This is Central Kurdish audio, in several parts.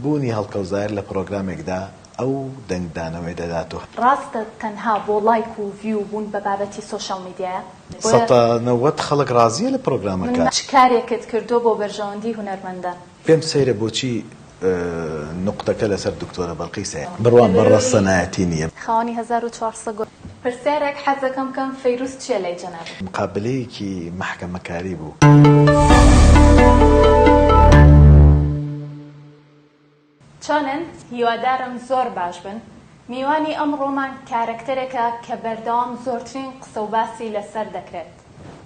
بوونی هەڵکەوت زاهیر لە پڕۆگرامێکدا ئەو دەنگدانەوەی دەدات و. ڕاستە تەنها بۆ ڵایک و ڤیو بوون بە بابەتی سۆشیال میدیایە بۆیە. سەتا 90 خەڵک ڕازیە لە پڕۆگرامەکە. چ کارێکت کردووە بۆ بەرژەوەندی هونەرمەندان؟ پێم سەیرە بۆچی نوقتەکە لەسەر دکتۆرە بەڵقیسە. بڕوام بە ڕەسەنایەتی نییە. خاوەنی 1400 گۆ. پرسیارێک حەزەکەم بکەم فەیروز چیە لای جەنابت؟ مقابلەیەکی مەحکەمەکاری بوو. چۆنن؟ هیوادارم زۆر باش بن. میوانی ئەمڕۆمان کارەکتەرێکە کە بەردەوام زۆرترین قسە و باسی لەسەر دەکرێت.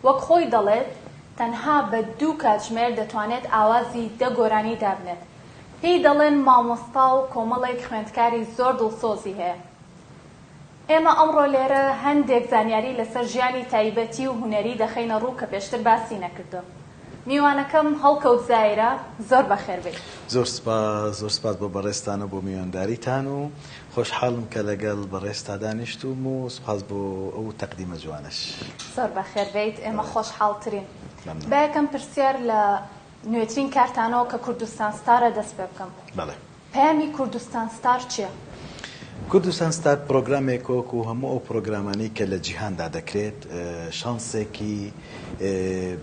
وەک خۆی دەڵێت تەنها بە دوو کاتژمێر دەتوانێت ئاوازی دە گۆرانی دابنێت. پێی دەڵێن مامۆستا و کۆمەڵێک خوێندکاری زۆر دڵسۆزی هەیە. ئێمە ئەمڕۆ لێرە هەندێک زانیاری لەسەر ژیانی تایبەتی و هونەری دەخەینە ڕوو کە پێشتر باسی نەکردووە. میوانەکەم هەڵکەوت زایرە، زۆر بەخێر بێی. زۆر سوپاس، زۆر سوپاس بۆ بەڕێزتان و بۆ میوانداریتان و خۆشحاڵم کە لەگەڵ بەڕێزتا دانیشتووم و سوپاس بۆ ئەو تەقدیمە جوانەش. زۆر بەخێر بێیت، ئێمە خۆشحاڵترین. مەمنون. با یەکەم پرسیار لە نوێترین کارتانەوە کە کوردستان ستارە دەست پێ بکەم. بەڵێ. پەیامی کوردستان ستار چیە؟ کوردستان ستار پرۆگرامێکە وەکو هەموو ئەو پرۆگرامانەی کە لە جیهاندا دەکرێت، شانسێکی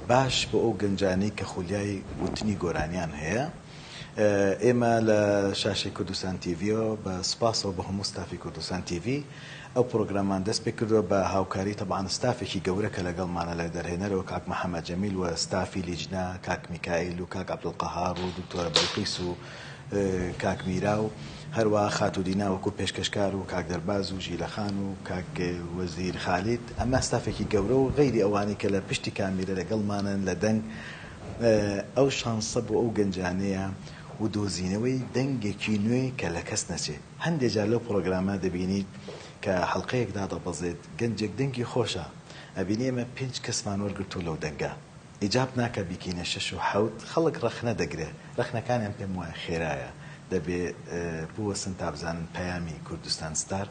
باش بۆ ئەو گەنجانەی کە خولیای وتنی گۆرانیان هەیە. ئێمە لە شاشەی کوردستان تیڤیەوە بە سوپاسەوە بۆ هەموو ستافی کوردستان تیڤی ئەو پرۆگراممان دەست پێ کردووە بە هاوکاری تەبعەن ستافێکی گەورە کە لەگەڵمانە لە دەرهێنەرەوە کاک محەمەد جەمیل و ستافی لیجنە کاک میکائیل و کاک عەبدولقەهار و دکتۆرە بەڵقیس و کاک میرا و هەروەها خاتوو دینا وەکوو پێشکەشکار و کاک دەرباز و ژیلە خان و کاک وەزیر خالید ئەمە ستافێکی گەورە و غەیری ئەوانەی کە لە پشتی کامیرە لەگەڵمانن لە دەنگ ئەو شانسە بۆ ئەو گەنجانەیە و دۆزینەوەی دەنگێکی نوێ کە لە کەس نەچێ هەندێ جار لەو پڕۆگرامە دەبینیت کە حەڵقەیەک دادەبەزێت گەنجێک دەنگی خۆشە ئەبینی ئێمە پێنج کەسمان وەرگرتووە لەو دەنگە ئیجاب ناکا بیکەینە شەش و حەوت، خەڵک ڕەخنە دەگرێ، ڕەخنەکانیان پێم وایە خێرایە، دەبێ بوەستن تا بزانن پەیامی کوردستان ستار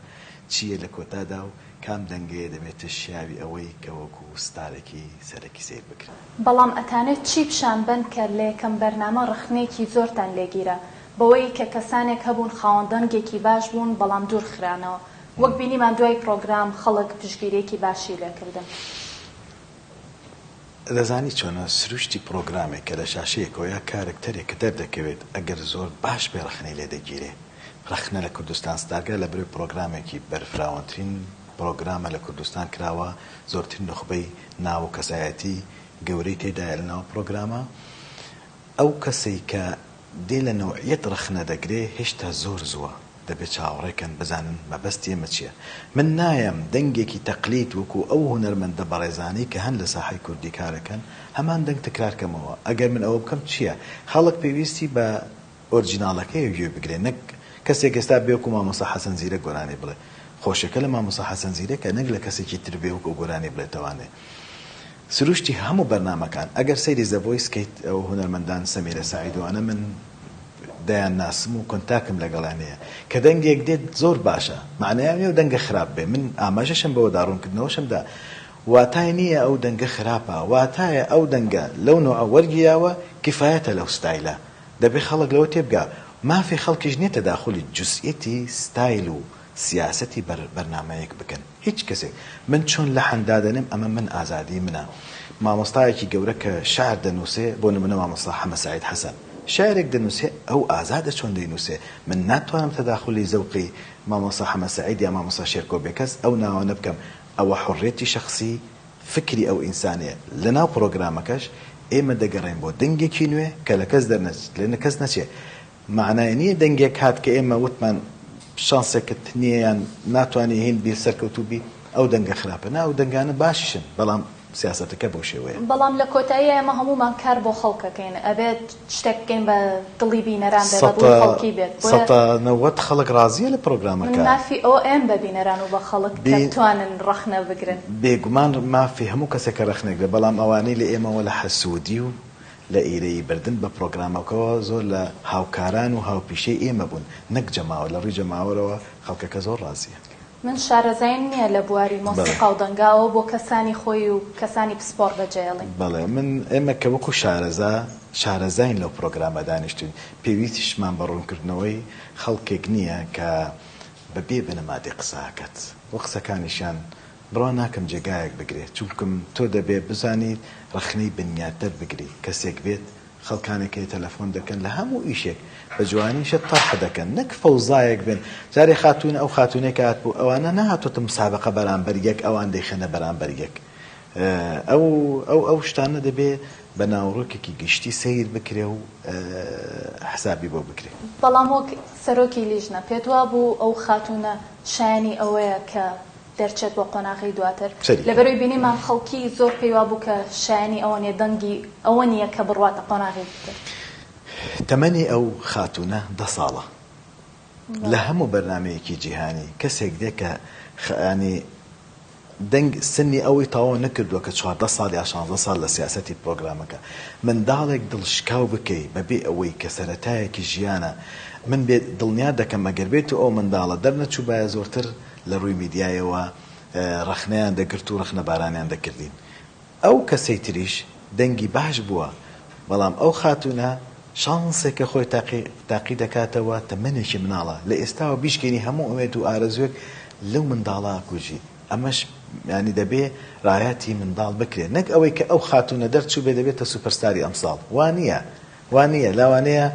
چییە لە کۆتادا و کام دەنگەیە دەبێتە شیاوی ئەوەی کە وەکوو ستارێکی سەرەکی سەیر بکرێ. بەڵام ئەتانێ چی پیشان بەن کە لە یەکەم بەرنامە ڕەخنەیەکی زۆرتان لێ گیرا بەوەی کە کەسانێک هەبوون خاوەن دەنگێکی باش بوون بەڵام دوور خرانەوە وەک بینیمان دوای پڕۆگرام خەڵک پشتگیریەکی باشی لێ کردن. دەزانی چۆنە، سروشتی پڕۆگرامێک کە لە شاشەیەکەوە یا کارەکتەرێک کە دەردەکەوێت ئەگەر زۆر باش بێ ڕەخنەی لێ دەگیرێ. ڕەخنە لە کوردستان ستارگە لە برۆی پڕۆگرامێکی بەرفراوانترین پڕۆگرامە لە کوردستان کراوە زۆرترین نوخبەی ناو و کەسایەتی گەورەی تێدایە لە ناو پڕۆگرامە. ئەو کەسەی کە دێ لە نەوعیەت ڕەخنە دەگرێ هێشتا زۆر زووە دەبێ چاوەڕێ کەن بزانن مەبەستی ئێمە چیە من نایەم دەنگێکی تەقلید وەکو ئەو هونەرمەندە بەڕێزانەی کە هەن لە ساحەی کوردی کارەکەن هەمان دەنگ تکرار کەمەوە ئەگەر من ئەوە بکەم چیە خەڵک پێویستی بە ئۆرجیناڵەکەیە گوێ بگرێ نەک کەسێک ئێستا بێ وەکو مامۆستا حەسەن زیرەک گۆرانی بڵێ خۆشیەکە لە مامۆستا حەسەن زیرەکە نەک لە کەسێکی تر بێ وەکو ئەو گۆرانی بڵێتەوانێ سروشتی هەموو بەرنامەکان ئەگەر سەیری زە ڤۆیس کەیت ئەو هونەرمەندان سەمیرە سەعید و ئەنە من دەیان ناسم و کۆنتاکم لەگەڵیان هەیە کە دەنگێک دێت زۆر باشە مەعنای ئەو نیە ئەو دەنگە خراپ بێ من ئاماژەشم بەوە دا ڕوونکردنەوەشم دا واتای نیە ئەو دەنگە خراپە واتایە ئەو دەنگە لەو نەوعە وەرگیراوە کیفایەتە لەو ستایلە دەبێ خەڵک لەوە تێبگا مافی خەڵکیش نیە تەداخولی جوزئیەتی ستایل و سیاسەتی بەر بەرنامەیەک بکەن. هیچ کەسێک. من چۆن لەحن دادەنێم ئەمە من ئازادی منە. مامۆستایەکی گەورە کە شعر دەنووسێ بۆ نموونە مامۆستا حەمە سەعید حەسەن شعرێک دەنووسێ ئەو ئازادە چۆن دەینووسێ من ناتوانم تەداخولی زەوقی مامۆستا حەمە سەعید یا مامۆستا شێرکۆ بێکەس ئەو ناوانە بکەم ئەوە حوڕیەتی شەخسی فکری ئەو ئینسانەیە لەناو پڕۆگرامەکەش ئێمە دەگەڕێین بۆ دەنگێکی نوێ کە لە کەس دەرنەچ لە کەس نەچێ مەعنای نییە دەنگێک هات کە ئێمە وتمان شانسێکت نییە یان ناتوانی هین بی سەرکەوتوو بی ئەو دەنگە خراپە نا ئەو دەنگانە باشیشن بەڵام سیاسەتەکە بەو شێوەیە. بەڵام لە کۆتاییا ئێمە هەموومان کار بۆ خەڵک ئەکەین ئەبێت شتێک بکەین بە دڵی بینەران بێت بە دڵی خەڵکی بێت بۆیە. سەتا 90 خەڵک ڕازییە لە پڕۆگرامەکە. من مافی ئەوە ئەیەم بە بینەران و بە خەڵک کە بتوانن ڕەخنە بگرن. بێگومان مافی هەموو کەسێکە ڕەخنە گرێت بەڵام ئەوانەی لە ئێمەوە لە حەسوودی و لە ئیرەیی بردن بە پڕۆگرامەکەوە زۆر لە هاوکاران و هاوپیشەی ئێمە بوون نەک جەماوەر، لە ڕووی جەماوەرەوە خەڵکەکە زۆر ڕازییە. من شارەزاییم نییە لە بواری مۆسیقا و دەنگا ئەوە بۆ کەسانی خۆی و کەسانی پسپۆڕ بەجێیەڵین. بەڵێ من ئێمە کە وەکو شارەزا شارەزاین لەو پرۆگرامە دانیشتوین پێویستیشمان بە ڕوونکردنەوەی خەڵکێک نییە کە بە بێ بنەما دێ قسە ئەکات و قسەکانیشیان بڕوا ناکەم جێگایەک بگرێ چونکم تۆ دەبێ بزانیت ڕەخنەی بنیاتدەر بگری کەسێک بێت خەڵکانێک هەیە تەلەفۆن دەکەن لە هەموو ئیشێک بە جوانی شت تەرح دەکەن نەک فەوزایەک بن جارێ خاتوون ئەو خاتوونەی کە هاتبوو ئەوانە نەهاتۆتە مسابقە بەرامبەر یەک ئەوان دەیخەنە بەرامبەر یەک ئەو ئەو ئەو شتانە دەبێ بە ناوەڕۆکێکی گشتی سەیر بکرێ و حسابی بۆ بکرێ. بەڵام وەک سەرۆکی لیژنە پێت وابوو ئەو خاتوونە شایەنی ئەوەیە کە دەرچێت بۆ قۆناغی دواتر لەبەرئەوەی بینیمان خەڵکی زۆر پێی وابوو کە شایەنی ئەوە نیە دەنگی ئەوە نیە کە بڕواتە قۆناغی تر. تەمەنی ئەو خاتوونە دە ساڵە لە هەموو بەرنامەیەکی جیهانی کەسێک دێ کە یانی دەنگ سنی ئەوەی تەواو نەکردووە کە 14 ساڵ یا 16 ساڵ لە سیاسەتی پرۆگرامەکە منداڵێک دڵشکاو بکەی بەبێ ئەوەی کە سەرەتایەکی ژیانە من بێ دڵنیا دەکەم ئەگەر بێت و ئەو منداڵە دەرنەچووبایە زۆرتر لە ڕووی میدیایەوە ڕەخنەیان دەگرت و ڕەخنەبارانیان دەکردین. ئەو کەسەی تریش دەنگی باش بووە، بەڵام ئەو خاتوونە شانسێکە خۆی تاقی تاقی دەکاتەوە، تەمەنێکی مناڵە، لە ئێستاوە بیشکێنی هەموو ئومێد و ئارەزووێک لەو منداڵە ئەکوژی. ئەمەش یانی دەبێ ڕایەتی منداڵ بکرێ، نەک ئەوەی کە ئەو خاتوونە دەرچووبێ دەبێتە سوپەرستاری ئەمساڵ. وا نییە. وا نییە لاوانەیە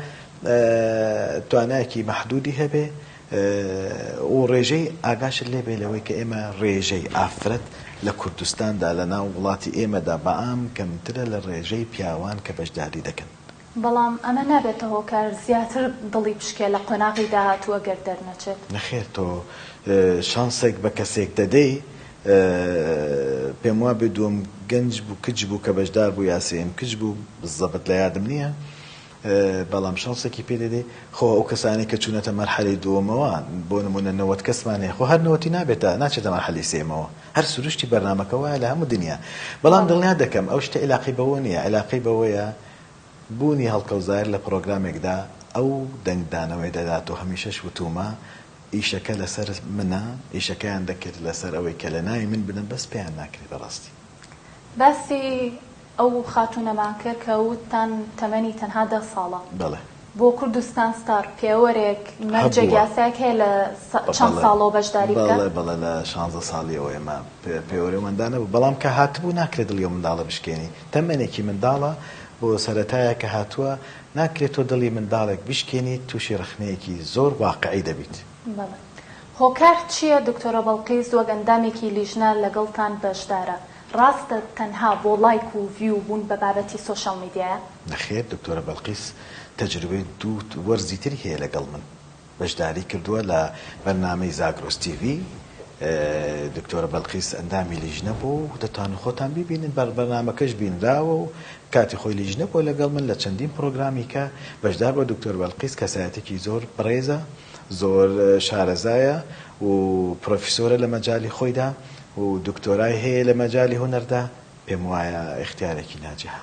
توانایەکی مەحدودی هەبێ و ڕێژەی ئاگاشت لێ بێ لەوەی کە ئێمە ڕێژەی ئافرەت لە کوردستاندا لە ناو وڵاتی ئێمەدا بەعام کەمترە لە ڕێژەی پیاوان کە بەشداری دەکەن. بەڵام ئەمە نابێتە هۆکار زیاتر دڵی بشکێ لە قۆناغی داهاتوو ئەگەر دەرنەچێت؟ نەخێر تۆ شانسێک بە کەسێک دەدەی پێم وابێ دووەم گەنج بوو کچ بوو کە بەشدار بوو یا سێیەم کچ بوو بزەبت لە یادم نییە بەڵام شانسێکی پێ دەدەی خۆ ئەو کەسانەی کە چوونەتە مەرحەلەی دووەمەوە بۆ نموونە 90 کەسمان هەیە خۆ هەر نەوەتی نابێتە ناچێتە مەرحەلەی سێیەمەوە هەر سروشتی بەرنامەکە وایە لە هەموو دنیا بەڵام دڵنیا دەکەم ئەو شتە ئیلاقەی بەوە نییە ئیلاقەی بەوەیە بوونی هەڵکەوت زاهیر لە پڕۆگرامێکدا ئەو دەنگدانەوەی دەدات و هەمیشەش وتوومە ئیشەکە لەسەر منە، ئیشەکەیان دەکرد لەسەر ئەوەی کە لە ناوی من بدەن بەس پێیان ناکرێ بەڕاستی. باسی ئەو خاتوونەمان کرد کە وتتان تەمەنی تەنها دە ساڵە. بەڵێ. بۆ کوردستان ستار پێوەرێک، مەرجێک، هەبووە. یاسایەک هەیە لە چەند بەڵێ ساڵەوە بەشداری بکات؟ بەڵێ بەڵێ لە شانزە ساڵیەوە ئێمە پێوەرێمان دانابوو بەڵام کە هاتبوو ناکرێ دڵی ئەو منداڵە بشکێنی تەمەنێکی منداڵە بۆ سەرەتایە کە هاتووە ناکرێت تۆ دڵی منداڵێک بشکێنیت توشی ڕەخنەیەکی زۆر واقعی دەبیت. بەڵێ. هۆکار چییە دکتۆرە بەڵقیس وەک ئەندامێکی لیژنە لەگەڵتان بەشدارە؟ ڕاستە تەنها بۆ ڵایک و ڤیو بوون بە بابەتی سۆشیاڵ میدیایە؟ نەخێر دکتۆرە بەڵقیس تەجروبەی دوو وەرزی تری هەیە لەگەڵ من. بەشداری کردووە لە بەرنامەی زاگرۆس تیڤی، دکتۆرە بەلقیس ئەندامی لیژنە بوو و دەتوانن خۆتان بیبینن بەرنامەکەش بینراوە و کاتی خۆی لیژنە بووە لەگەڵ من لە چەندین پرۆگرامی کە بەشدار بووە دکتۆر بەلقیس کەسایەتێکی زۆر بەڕێزە زۆر شارەزایە و پرۆفیسۆرە لە مەجالی خۆیدا و دکتۆرای هەیە لە مەجالی هونەردا پێم وایە ئیختیارێکی ناجیحە.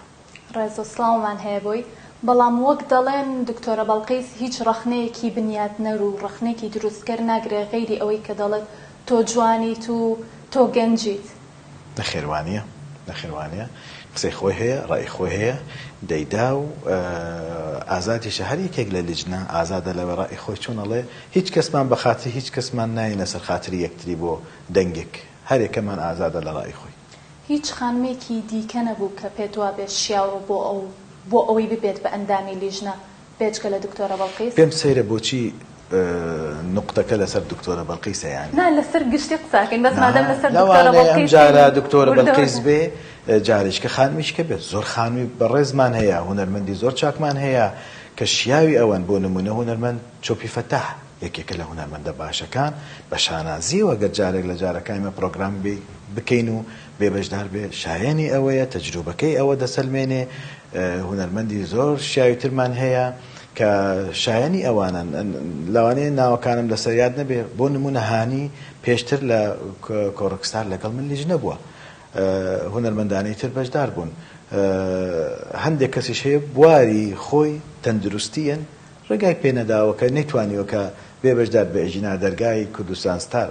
ڕێز و سڵاومان هەیە بۆی، بەڵام وەک دەڵێن دکتۆرە بەڵقیس هیچ ڕەخنەیەکی بنیاتنەر و ڕەخنەیەکی دروستکەر ناگرێ غەیری ئەوەی کە دەڵێت تۆ جوانیت و تۆ گەنجیت. نەخێر وانیە نەخێر وانیە قسەی خۆی هەیە ڕەئی خۆی هەیە دەیدا و ئازادیشە هەر یەکێک لە لیجنە ئازادە لەوە ڕەئی خۆی چۆن ئەڵێ هیچ کەسمان بە خاتری هیچ کەسمان ناینە سەر خاتری یەکتری بۆ دەنگێک هەرێکەمان ئازادە لە ڕەئی خۆی. هیچ خانمێکی دیکە نەبوو کە پێت وابێت شیاوە بۆ ئەو بۆ ئەوەی ببێت بە ئەندامی لیژنە بێجگە لە دکتۆرە بەڵقیس؟ پێم سەیرە بۆچی نوقتەکە لەسەر دکتۆرە بەڵقیسە یانی. نا لەسەر گشتی قسە ئەکەین بەس مادەم لەسەر دکتۆرە لەوانەیە ئەم بەڵقیسین جارە دکتۆرە وردە بەڵقیس وردە. بێ جارێکیکە خانمیشکە بێت زۆر خانمی بەڕێزمان هەیە هونەرمەندی زۆر چاکمان هەیە کە شیاوی ئەوەن بۆ نمونە هونەرمەند چۆپی فەتاح یەکێکە لە هونەرمەندە باشەکان بە شانازیەوە گەر جارێک لە جارەکان ئێمە پڕۆگرام بکەین و بێ بەشدار بێ شایەنی ئەوەیە تەجروبەکەی ئەوە دەسەلمێنێ هونەرمەندی زۆر شیاویترمان هەیە کە شایەنی ئەوانن لەوانەیە ناوەکانم لەسەر یاد نەبێ بۆ نمونە هانی پێشتر لە کۆڕکستار لەگەڵ من لیژنە بووە هونەرمەندانی تر بەشدار بوون هەندێک کەسیش هەیە بواری خۆی تەندروستین ڕێگای پێ نەداوە کە نەیتوانیوە کە بێ بەشدار بێ ئەگینا دەرگای کوردستان ستار.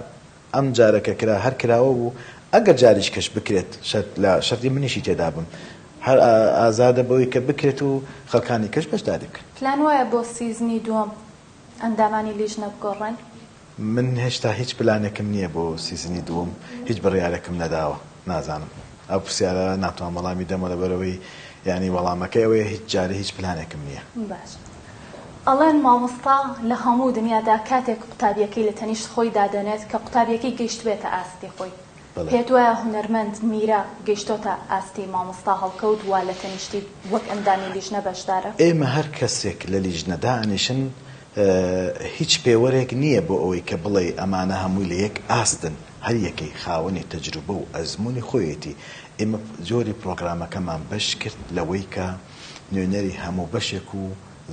ئەم جارە کە کرا هەر کراوە بوو ئەگەر جاریش کەش بکرێت شەرت لە شەرتی منیشی تێدا بم هەر ئازادە بەوەی کە بکرێت و خەڵکانی کەش بەشداری بکەن. پلان وایە بۆ season ی دووەم ئەندامانی لیژنە بگۆڕێن؟ من هێشتا هیچ پلانێکم نییە بۆ season ی دووەم، هیچ بڕیارێکم نەداوە، نازانم ئەو پرسیارە ناتوانم وەڵامی دەمەوە لەبەرئەوەی یانی وەڵامەکەی ئەوەیە هیچ جارێ هیچ پلانێکم نییە. باشە ئەڵێن مامۆستا لە هەموو دنیادا کاتێک قوتابیەکەی لە تەنیشت خۆی دادەنێت کە قوتابیەکەی گەیشتبێتە ئاستی خۆی، بەڵێ. پێت وایە هونەرمەند میرا گەیشتۆتە ئاستی مامۆستا هەڵکەوت وا لە تەنیشتی وەک ئەندامی لیژنە بەشدارە؟ ئێمە هەر کەسێک لە لیژنە دائەنیشن هیچ پێوەرێک نییە بۆ ئەوەی کە بڵێی ئەمانە هەمووی لە یەک ئاستن، هەر یەکەی خاوەنی تەجروبە و ئەزموونی خۆیەتی، ئێمە جۆری پڕۆگرامەکەمان بەش کرد لەوەی کە نوێنەری هەموو بەشێک و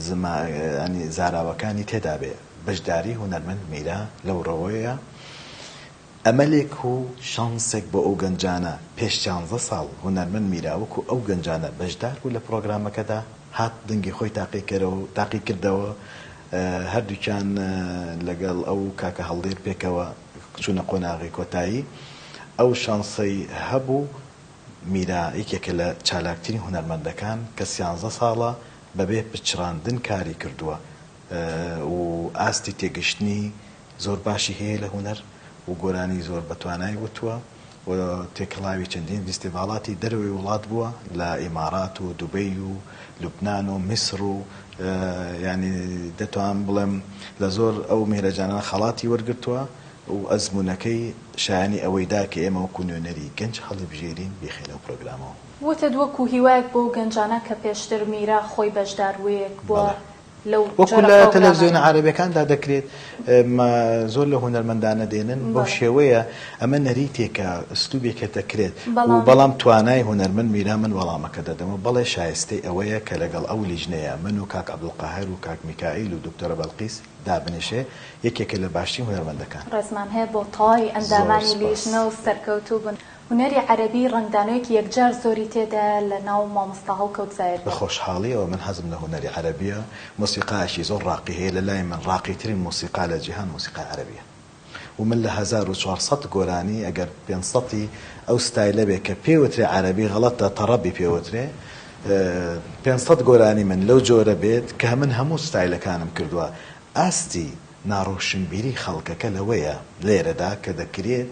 زما یانی زاراوەکانی تێدابێ، بەشداری هونەرمەند میرا لەو ڕەوەیە ئەمەلێک و شانسێک بۆ ئەو گەنجانە، پێش سیانزە ساڵ هونەرمەند میرا وەکو ئەو گەنجانە بەشدار بوو لە پڕۆگرامەکەدا، هات دەنگی خۆی تاقیکردەوە، هەردووکیان لەگەڵ ئەو کاکە هەڵدێر پێکەوە چوونە قۆناغی کۆتایی، ئەو شانسەی هەبوو، میرا یەکێکە لە چالاکترین هونەرمەندەکان کە سیانزە ساڵە بەبێ پچڕاندن کاری کردووە و ئاستی تێگەشتنی زۆر باشی هەیە لە هونەر و گۆرانی زۆر بەتوانای وتووە و تێکەڵاوی چەندین ڤیستیڤاڵاتی دەرەوەی وڵات بووە لە ئیمارات و دوبەی و لوبنان و میسر و یانی دەتوانم بڵێم لە زۆر ئەو میهرەجانانە خەڵاتی وەرگرتووە و ئەزموونەکەی شایانی ئەوەی دا کە ئێمە وەکوو نوێنەری گەنج هەڵیبژێرین بیخەینە ئەو پرۆگرامەوە. وتت وەکوو هیوایەک بۆ گەنجانە کە پێشتر میرا خۆی بەشداربوویەک بووە بەڵێ. لەو وەکو جۆرە لە پرۆگرامانە. تەلەفزیۆنە عەرەبیەکاندا دەکرێت زۆر لە هونەرمەندانە دێنن بەو بەڵێ. شێوەیە ئەمە نەریتێکە ئسلوبێکە دەکرێت و بەڵام. بەڵام توانای هونەرمەند میرا من وەڵامەکە دەدەمەوە بەڵێ شایستەی ئەوەیە کە لەگەڵ ئەو لیژنەیە من و کاک عەبدولقاهر و کاک میکائیل و دکتۆرە بەڵقیس دابنیشێ یەکێکە لە باشترین هونەرمەندەکان. ڕێزمان هەیە بۆ تەواوی زۆر ئەندامانی سوپاس. لیژنە و سەرکەوتوو بن. هونەری عەرەبی ڕەنگدانەوەیەکی یەکجار زۆری تێدایە لە ناو مامۆستا هەڵکەوت بە زاهیردا. خۆشحاڵیەوە من حەزم لە هونەری عەرەبیە، مۆسیقایەکی زۆر ڕاقی هەیە، لە لای من ڕاقیترین مۆسیقا لە جیهان مۆسیقای عەرەبیە و من لە 1400 گۆرانی ئەگەر پێنج سەدی ئەو ستایلە بێ کە پێ وترێ عەرەبی غەڵەتە تەڕەبی پێ وترێ 500 گۆرانی من لەو جۆرە بێت کە من هەموو ستایلەکانم کردووە ئاستی ناڕۆشنبیری خەڵکەکە لەوەیە لێرەدا کە دەکرێت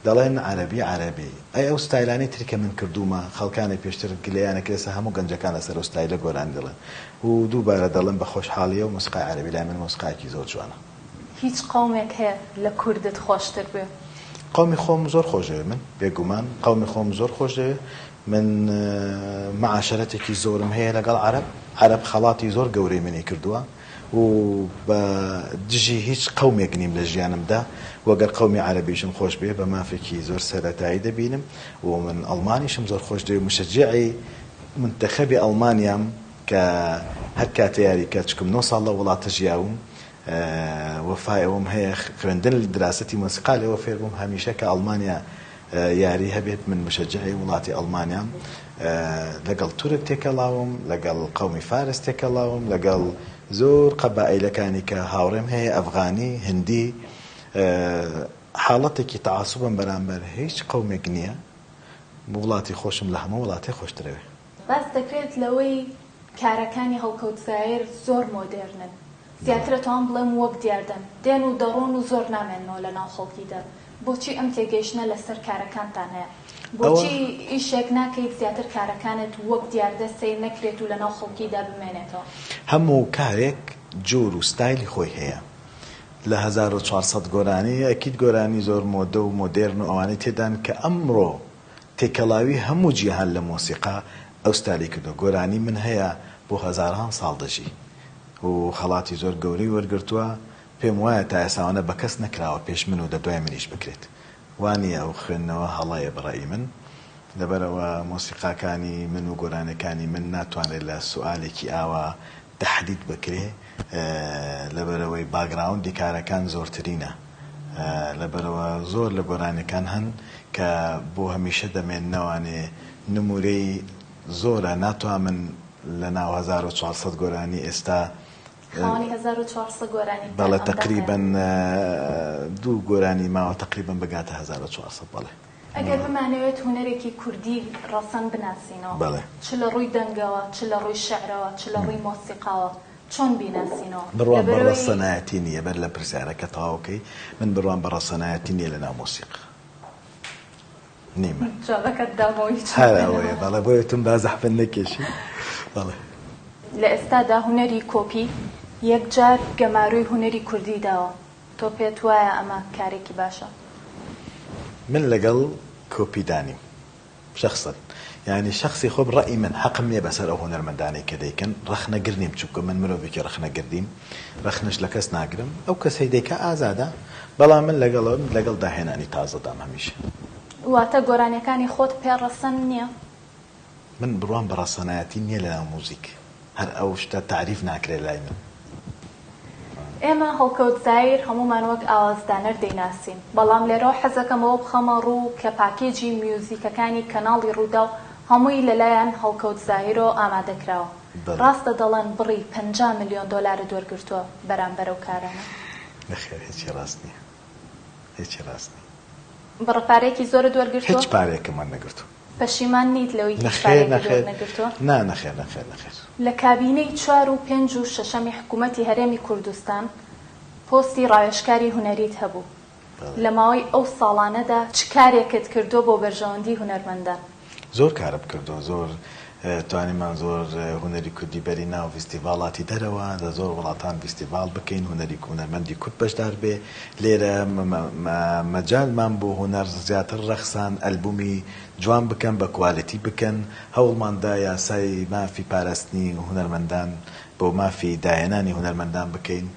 دەڵێن عەرەبی عەرەبی ئەی ئەو ستایلانەی تر کە من کردوومە خەڵکانێک پێشتر گلەیان ئەکرد ئێستا هەموو گەنجەکان لەسەر ئەو ستایلە گۆرانی دەڵێن و دووبارە دەڵێم بە خۆشحاڵیەوە مۆسیقای عەرەبی لای من مۆسیقایەکی زۆر جوانە. هیچ قەومێک هەیە لە کوردت خۆشتر بێ؟ قەومی خۆم زۆر خۆش دەوێ من بێگومان قەومی خۆم زۆر خۆش دەوێ من معاشەرەتێکی زۆرم هەیە لەگەڵ عەرەب عەرەب خەڵاتی زۆر گەورەی منی کردووە و بە دژی هیچ قەومێک نیم لە ژیانمدا و گەر قەومی عەرەبیشم خۆش بێ بە مافێکی زۆر سەرەتایی دەبینم و من ئەڵمانیشم زۆر خۆش دەوێ مشەجیعی مونتەخەبی ئەڵمانیام کە هەر کاتێ یاری کە چکم نۆ ساڵ لەو وڵاتە ژیاوم وەفای ئەوەم هەیە خوێندن دراسەتی مۆسیقا لێوە فێر بووم هەمیشە کە ئەڵمانیا یاری هەبێت من مشەجعی وڵاتی ئەڵمانیام لەگەڵ تورک تێکەڵاوم لەگەڵ قەومی فارس تێکەڵاوم لەگەڵ زۆر قەبائیلەکانی کە هاوڕێم هەیە ئەفغانی هندی حاڵەتێکی تەعاسوبم بەرامبەر هیچ قەومێک نییە وڵاتی خۆشم لە هەموو وڵاتێ خۆشترەوێ. باس دەکرێت لەوەی کارەکانی هەڵکەوت زاهیر زۆر مۆدێرنن زیاتر ئەتوانم بڵێم وەک دیاردەن، دێن و دەڕۆن و زۆر نامێننەوە لە ناو خەڵکیدا، بۆچی ئەم تێگەیشتنە لەسەر کارەکانتان هەیە؟ بۆچی ئیشێک ناکەیت زیاتر کارەکانت وەک دیاردە سەیر نەکرێت و لە ناو خەڵکیدا بمێنێتەوە؟ هەموو کارێک جۆر و ستایلی خۆی هەیە لە 1400 گۆرانی ئەکید گۆرانی زۆر مۆدە و مۆدێرن و ئەوانەی تێدان کە ئەمڕۆ تێکەڵاوی هەموو جیهان لە مۆسیقا ئەو ستایلی کردووە گۆرانی من هەیە بۆ هەزاران ساڵ دەژی و خەڵاتی زۆر گەورەی وەرگرتووە، پێم وایە تا ئێستا ئەوەنە بە کەس نەکراوە پێش من و دە دوای منیش بکرێت. وا نییە ئەو خوێندنەوە هەڵەیە بە ڕەئی من. لەبەرئەوە مۆسیقاکانی من و گۆرانیەکانی من ناتوانرێت لە سوئالێکی ئاوا تەحدید بکرێ لەبەرئەوەی background ی کارەکان زۆرترینە. لەبەرئەوە زۆر لە گۆرانیەکان هەن کە بۆ هەمیشە دەمێننەوانێ نمورەی زۆرە ناتوامن لە ناو 1400 گۆرانی ئێستا. خاوەنی 1400 گۆرانی بەڵێ تەقریبەن دوو گۆرانی ماوە تەقریبەن بگاتە 1400 بەڵێ. ئەگەر بمانەوێت هونەرێکی کوردی ڕەسەن بناسینەوە بەڵێ. چ لە ڕووی دەنگەوە چ لە ڕووی شعرەوە چ لە ڕووی مۆسیقاوە چۆن بیناسینەوە؟ بڕوام بە لەبەرئەوەی. ڕەسەنایەتی نییە بەر لە پرسیارەکە تەواو کەی من بڕوام بە ڕەسەنایەتی نییە لە ناو مۆسیقا نیمە. جوابەکەت دامەوە هیچ هەر ئەوەیە بەڵێ بۆیە وتم با زەحمەت نەکێشی بەڵێ. لە ئێستادا هونەری کۆپی یەکجار گەمارۆی هونەری کوردی داوە تۆ پێت وایە ئەمە کارێکی باشە؟ من لەگەڵ کۆپی دانیم شەخسەن یانی شەخسی خۆم ڕەئی من حەقم نیە بەسەر ئەو هونەرمەندانەی کە دەیکەن ڕەخنەگر نیم چونکە من مرۆڤێکی ڕەخنەگر نیم ڕەخنەش لە کەس ناگرم ئەو کەسەی دەیکا ئازادە بەڵام من لەگەڵ لەگەڵ داهێنانی تازەدام هەمیشە. واتە گۆرانیەکانی خۆت پێ ڕەسەن نیە؟ من بڕوام بە ڕەسەنایەتی نیە لەناو موزیک هەر ئەو شتە تاریف ناکرێ لای من. ئێمە هەڵکەوت زایر هەموومان وەک ئاوازدانەر دەیناسین، بەڵام لێرەوە حەزەکەم ئەوە بخەمە ڕوو کە پاکێجی میوزیکەکانی کەناڵی ڕووداو هەمووی لەلایەن هەڵکەوت زاهیرەوە ئامادە کراوە. بەڵێ. ڕاستە دەڵێن بڕی 50 ملیۆن دۆلارت وەرگرتووە بەرامبەر ئەو کارانە؟ نەخێر هیچی ڕاست نییە. هیچی ڕاست نییە. بڕە پارەیەکی زۆرت وەرگرتووە؟ هیچ پارەیەکم وەرنەگرتووە. پەشیمان نیت لەوەی هیچ نەخێر پارەیەکت نەخێر وەرنەگرتووە؟ نا نەخێر نەخێر نەخێر. لە کابینەی چوار و پێنج و شەشەمی حکوومەتی هەرێمی کوردستان پۆستی ڕاوێژکاری هونەریت هەبوو. بەڵێ. لە ماوەی ئەو ساڵانەدا چ کارێکت کردووە بۆ بەرژەوەندی هونەرمەندان؟ زۆر کارم کردووە زۆر توانیمان زۆر هونەری کوردی بەری ناو ڤیستیڤاڵاتی دەرەوە لە زۆر وڵاتان ڤیستیڤاڵ بکەین هونەری هونەرمەندی کورد بەشدار بێ لێرە مەجالمان بۆ هونەر زیاتر ڕەخسان ئەلبومی جوان بکەن بە کوالێتی بکەن هەوڵمان دا یاسای مافی پاراستنی هونەرمەندان بۆ مافی داهێنانی هونەرمەندان بکەین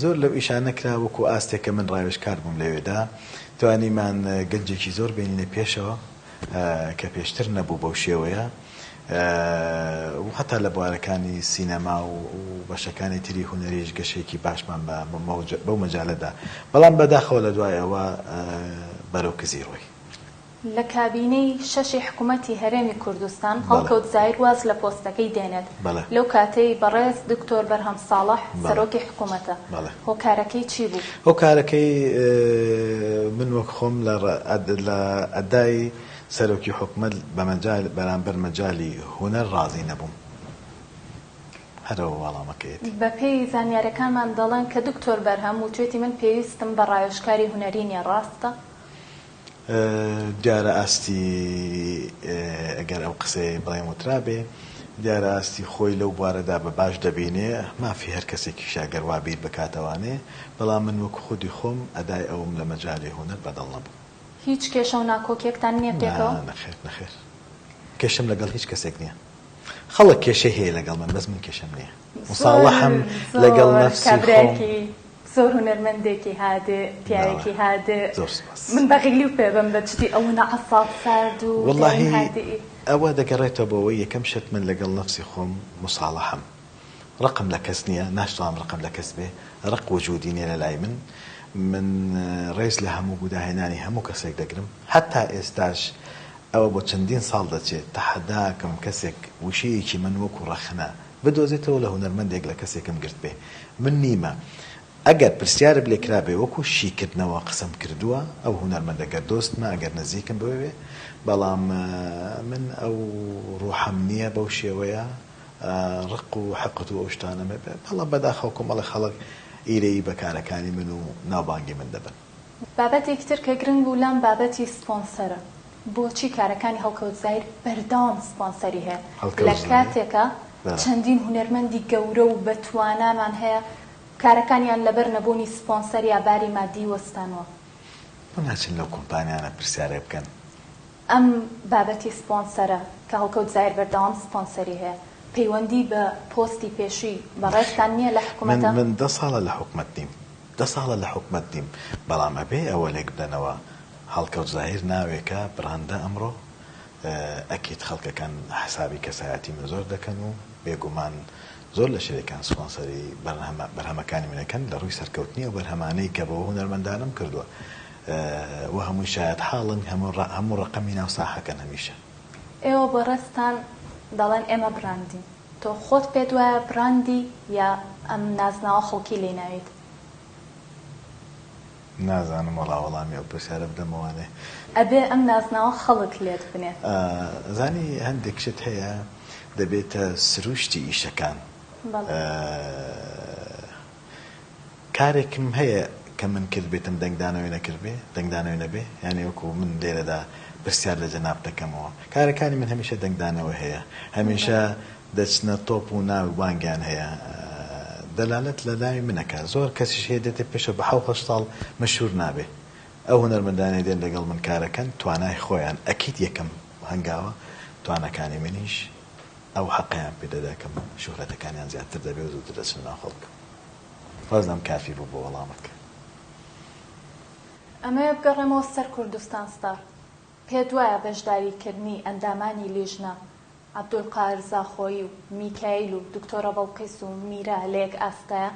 زۆر لەو ئیشانە کرا وەکو ئاستێک کە من ڕاوێژکار بووم لەوێدا توانیمان گەنجێکی زۆر بێنینە پێشەوە کە پێشتر نەبوو بەو شێوەیە و هەتا لە بوارەکانی سینەما و بەشەکانی تری هونەریش گەشەیەکی باشمان بەو مەجالە دا بەڵام بەداخەوە لە دوای ئەوە بەرەو کزی ڕۆی. لە کابینەی شەشی حکومەتی هەرێمی کوردستان، بەڵێ. هەڵکەوت زاهیر واز لە پۆستەکەی دێنێت، بەڵێ. لەو کاتەی بەڕێز دکتۆر بەرهەم ساڵح بەڵێ. سەرۆکی حکومەتە، بەڵێ. هۆکارەکەی چی بوو؟ هۆکارەکەی من وەک خۆم لە لە ئەدای سەرۆکی حکومەت بە مەجال بەرامبەر مەجالی هونەر ڕازی نەبووم. هەر ئەوە وەڵامەکەیەتی. بە پێی زانیارەکانمان دەڵێن کە دکتۆر بەرهەم وتوێتی من پێویستم بە ڕاوێژکاری هونەری نیە، ڕاستە؟ دیارە ئاستی ئەگەر ئەو قسەیەی بڵێم وترابێ، دیارە ئاستی خۆی لەو بوارەدا بە باش دەبینێ، مافی هەر کەسێکیشە گەر وا بیر بکاتەوانێ، بەڵام من وەک خودی خۆم ئەدای ئەوم لە مەجالی هونەر بەدڵ نەبوو. هیچ کێشە و ناکۆکیەکتان نیە پێکەوە؟ نا نەخێر نەخێر کێشەم لەگەڵ هیچ کەسێک نیە. خەڵک کێشەی هەیە لەگەڵ من بەس من کێشەم نیە. زۆر موساڵەحم لەگەڵ زۆر نەفسی خۆم. کابرایەکی زۆر هونەرمەندێکی هادئ بەڵێ پیاوێکی هادئ زۆر سوپاس. من بەغیلی و پێ بەم بە جدی ئەوەنە عەساب سارد و دایم وەڵاهی هادئی. ئەوە دەگەڕێتەوە بۆ ئەوەی یەکەم شت من لەگەڵ نەفسی خۆم موساڵەحم ڕقم لە کەس نیە ناشتوانم ڕقم لە کەس بێ ڕق وجودی نیە لەلای من من ڕێز لە هەموو بو داهێنانی هەموو کەسێک دەگرم هەتا ئێستاش ئەوە بۆ چەندین ساڵ دەچێت تەحەداکەم کەسێک وشەیەکی من وەکو ڕەخنە بدۆزێتەوە لە هونەرمەندێک لە کەسێکم گرتبێ من نیمە ئەگەر پرسیارم لێ کرابێ وەکو شیکردنەوە قسەم کردووە ئەو هونەرمەندە گەر دۆستمە ئەگەر نزیکم بوێ بەڵام من ئەو ڕوحەم نییە بەو شێوەیە ڕق و حقد و ئەو شتانەم هەبێ بەڵام بەداخەوە کۆمەڵێ خەڵک ئیرەیی بە کارەکانی من و ناوبانگی من دەبەن. بابەتێکی تر کە گرنگ بوو لام بابەتی سپۆنسەرە بۆچی کارەکانی هەڵکەوت زاهیر بەردەوام سپۆنسەری هەیە هەڵکەوت لە زاهیر کاتێکا بەڵێ. چەندین هونەرمەندی گەورە و بەتوانامان هەیە کارەکانیان لەبەر نەبوونی سپۆنسەر یا باری مادی وەستانوە. بۆ ناچن لەو کۆمپانیانە پرسیارێ بکەن؟ ئەم بابەتی سپۆنسەرە کە هەڵکەوت زاهیر بەردەوام سپۆنسەری هەیە پەیوەندی بە پۆستی پێشووی نەخێر بەڕێزتان نیە لە من حکومەتە؟ من دە ساڵە لە حکومەت نیم دە ساڵە لە حکومەت نیم بەڵام ئەبێ ئەوە لێک بدەنەوە هەڵکەوت زاهیر ناوێکە بڕاندە ئەمڕۆ ئەکید خەڵکەکان حسابی کەسایەتی من زۆر دەکەن و بێگومان زۆر لە شەریکان سپۆنسەری بەرهەمەکانی من ئەکەن لە ڕووی سەرکەوتنی ئەو بەرهەمانەی کە بۆ هونەرمەندانم کردووە و هەمووی شایەت حاڵن هەموو ڕەقەمی ناو ساحەکەن هەمیشە. ئێوە بەڕێزتان دەڵێن ئێمە براندین. تۆ. تۆ خۆت پێت وایە بڕاندی یا ئەم نازناوە خەڵکی لێی ناویت؟ نازانم وەڵا وەڵامی ئەو پرسیارە بدەمەوانێ. ئەبێ ئەم نازناوە خەڵک لێت بنێ. ئەزانی هەندێک شت هەیە دەبێتە سروشتی ئیشەکان. کارێکم هەیە کە من کردبێتم دەنگدانەوەی نەکردبێ دەنگدانەوەی نەبێ یانی وەکو من لێرەدا پرسیار لە جەنابت دەکەمەوە کارەکانی من هەمیشە دەنگدانەوە هەیە هەمیشە دەچنە تۆپ و ناو بانگیان هەیە دەلالەت لە ناوی من ئەکا زۆر کەسیش هەیە دێتە پێشەوە بە حەو هەشت ساڵ مەشهور نابێ ئەو هونەرمەندانەی دێن لەگەڵ من کارەکەن توانای خۆیان ئەکید یەکەم هەنگاوە تواناکانی منیش ئەو حەقەیان پێ دەدا کە شوهرەتەکانیان زیاتر دەبێ و زووتر دەچنە ناو خەڵک. وازنام کافی بوو بۆ وەڵامەکە. ئەمەوێ بگەڕێمەوە سەر کوردستان ستار. پێت وایە بەشداری کردنی ئەندامانی لیژنە، عەبدولقاهر زاخۆیی و میکایل و دکتۆرە بەڵقیس و میرا لە یەک ئاستایە؟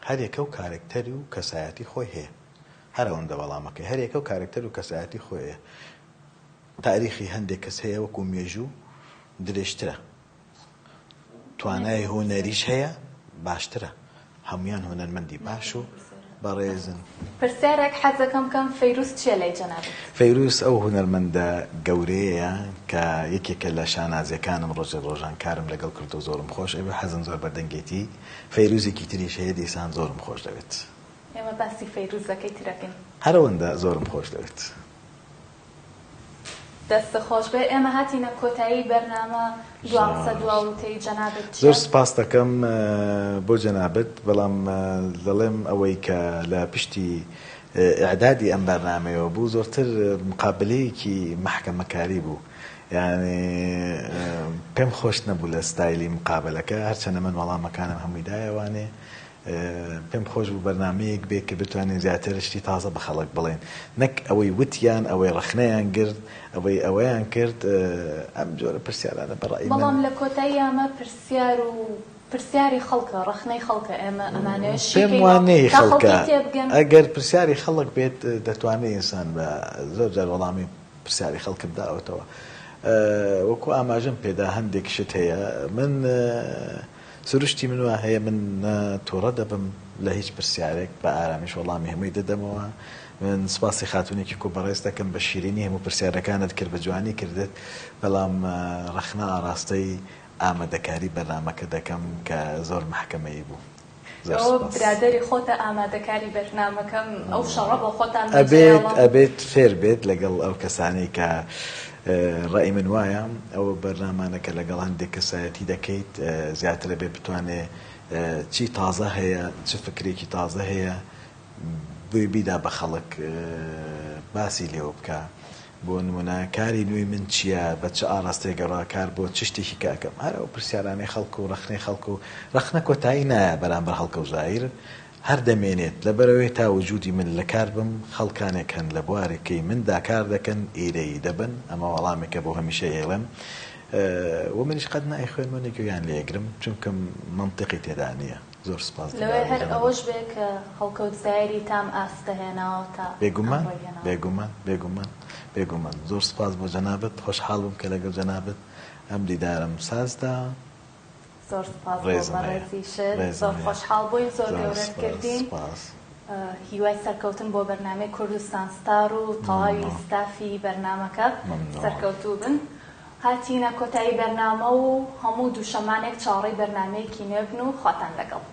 هەر یەکە و کارەکتەر و کەسایەتی خۆی هەیە. هەر ئەوەندە وەڵامەکەی. هەر یەکە و کارەکتەر و کەسایەتی خۆی هەیە. تاریخی هەندێک کەس هەیە وەکو مێژوو درێژترە توانای هونەریش هەیە باشترە هەموویان هونەرمەندی باش و بەڕێزن. پرسیارێک حەزەکەم بکەم فەیروز چیە لای جەنابت؟ فەیروز ئەو هونەرمەندە گەورەیەیە کە یەکێکە لە شانازیەکانم ڕۆژێ ڕۆژان کارم لەگەڵ کردوە زۆرم خۆش ئەوێ حەزم زۆر بە دەنگێتی فەیروزێکی تریش هەیە دیسان زۆرم خۆش دەوێت. ئێمە باسی فەیروزەکەی ترەکەین. هەرئەوەندە زۆرم خۆش دەوێت. دەستت خۆش بێ ئێمە هاتینە کۆتایی بەرنامە دوا قسە دوا وتەی جەنابت چیە؟ زۆر سپاست دەکەم بۆ جەنابت بەڵام دەڵێم ئەوەی کە لە پشتی ئیعدادی ئەم بەرنامەیەوە بوو زۆرتر مقابلەیەکی مەحکەمەکاری بوو یانی پێم خۆش نەبوو لە ستایلی مقابەلەکە هەرچەنە من وەڵامەکانم هەمووی دایەوانێ پێم خۆش بوو بەرنامەیەک بێ کە بتوانین زیاتر شتی تازە بە خەڵک بڵێین نەک ئەوەی وتیان ئەوەی ڕەخنەیان گرت ئەوەی ئەوەیان کرد ئەم جۆرە پرسیارانە بە ڕای من. بەڵام لە کۆتایی ئەمە پرسیار و پرسیاری خەڵکە ڕەخنەی خەڵکە ئێمە ئەمانەوێت شی پێم وا کەینەوە نەی تا خەڵکە خەڵکی تێبگەن. ئەگەر پرسیاری خەڵک بێت دەتوانێت ئینسان بە زۆر جار وەڵامی پرسیاری خەڵکم داوەتەوە وەکو ئاماژەم پێدا هەندێک شت هەیە من سروشتی من وا هەیە من نە توڕە دەبم لە هیچ پرسیارێک بە ئارامیش وەڵامی هەمووی دەدەمەوە من سوپاسی خاتوونێکی کو بەڕێز دەکەم بە شیرینی هەموو پرسیارەکانت کرد بە جوانی کردت بەڵام ڕەخنە ئاڕاستەی ئامادەکاری بەرنامەکە دەکەم کە زۆر مەحکەمەیی بوو زۆر ئەوە سوپاس. برادەری خۆتە ئامادەکاری بەرنامەکەم ئەو شەڕە بۆ خۆتان ئەبێت بەجێهێڵم. ئەبێت فێر بێت لەگەڵ ئەو کەسانەی کە ڕەئی من وایە ئەو بەرنامانە کە لەگەڵ هەندێک کەسایەتی دەکەیت زیاتر ئەبێت بتوانێ چی تازە هەیە چ فکرێکی تازە هەیە بۆی بیدا بە خەڵک باسی لێوە بکا بۆ نمونە کاری نوێی من چیە بە چ ئاڕاستەیەک ئەڕا کار بۆ چ شتێکی کە ئەکەم هەر ئەو پرسیارانەی خەڵک و ڕەخنەی خەڵک و ڕەخنە کۆتایی نایە بەرامبەر هەڵکەوت زاهیر هەر دەمێنێت، لەبەرئەوەی تا وجودی من لەکار بم، خەڵکانێک هەن لە بوارێکەی مندا کار دەکەن، ئیرەیی دەبەن، ئەمە وەڵامێکە بۆ هەمیشە ئەیڵێم و منیش قەت نایخوێنمەوە نە گوێیان لێ ئەگرم، چونکە مەنتیقی تێدا نییە. زۆر سوپاس لەوەیە دووبارە هەر جەنابت. ئەوەش بێ کە هەڵکەوت زایری تام ئاستە هێناوە تا بێگومان ئەمڕۆی هێناوە. بێگومان بێگومان بێگومان زۆر سوپاس بۆ جەنابت، خۆشحاڵ بووم کە لەگەڵ جەنابت ئەم دیدارەم ساز دا. زۆر سوپاس بۆ ڕێزم هەیە بەڕێزیشت ڕێزم زۆر هەیە خۆشحاڵ بووین زۆر زۆر گەورەت سوپاس کردین سوپاس. هیوای سەرکەوتن بۆ بەرنامەی کوردستان ستار و تەواوی مەمنون ستافی بەرنامەکە مەمنون. سەرکەوتوو بن هاتینە کۆتایی بەرنامە و هەموو دووشەمانێک چاوەڕێی بەرنامەیەکی نوێ بن و خواتان لەگەڵ.